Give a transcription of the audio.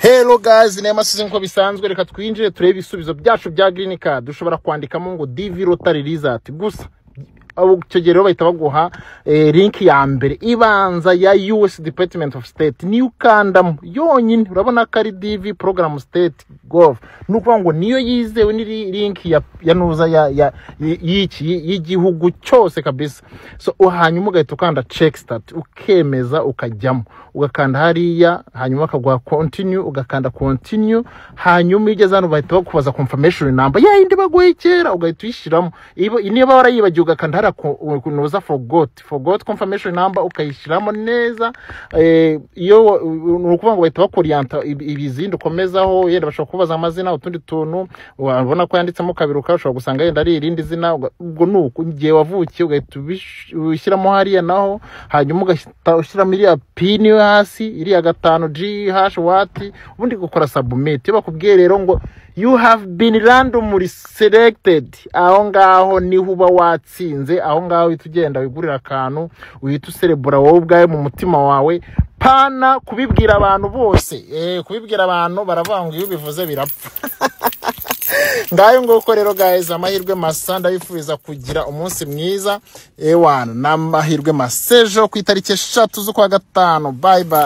Hello guys, ni amasize nkuko bisanzwe. Reka twinjire turebe ibisubizo byacu bya green card. Dushobora kwandikamo ngo DV Lottery result gusa. Abo icyo gihe rero bahita baguha link ya mbere ibanza ya US Department of State, niyo ukandamo yonyine. Urabona ko ari DV program state gov, ni ukuvuga ngo niyo yizewe, ni link ya nuza ya y'iki y'igihugu cyose kabisa. So hanyuma ugahita ukanda check start, ukemeza, ukajyamo, ugakanda hariya, hanyuma bakaguha continue, ugakanda continue. Hanyuma iyo ugeze hano bahita bakubaza confirmation number ya yindi baguhaye kera, ugahita uyishyiramo. Niba warayibagiwe, ugakanda hariya kunoza forgot confirmation number, ukayishyiramo neza. Iyo ni ukuvuga ngo bahita bakoriyanta ibizindi ukomezaho. Yenda bashobora kubaza amazina, utundi tuntu, wabona ko yanditsemo kabiri, ushobora gusanga yenda ari irindi zina. Ubwo ni uko igihe wavukiye ugahita ubishyiramo hariya naho, hanyuma ugahita ushyiramo iriya PIN yo hasi, iriya 5 G hash what, ubundi gukora submit. Iyo bakubwiye rero ngo "You have been randomly selected", aho ngaho niho uba watsinze. Aho ngaho uhita ugenda wigurira akantu, uhita userebura wowe ubwawe mu mutima wawe, pana kubibwira abantu bose. Kubibwira abantu, baravuga ngo iyo ubivuze birapfa. Ngayo nguko rero guys, amahirwe masa, ndabifuriza kugira umunsi mwiza, ewana n'amahirwe masa ejo ku itariki 3 z'ukwa 5. Bye bye.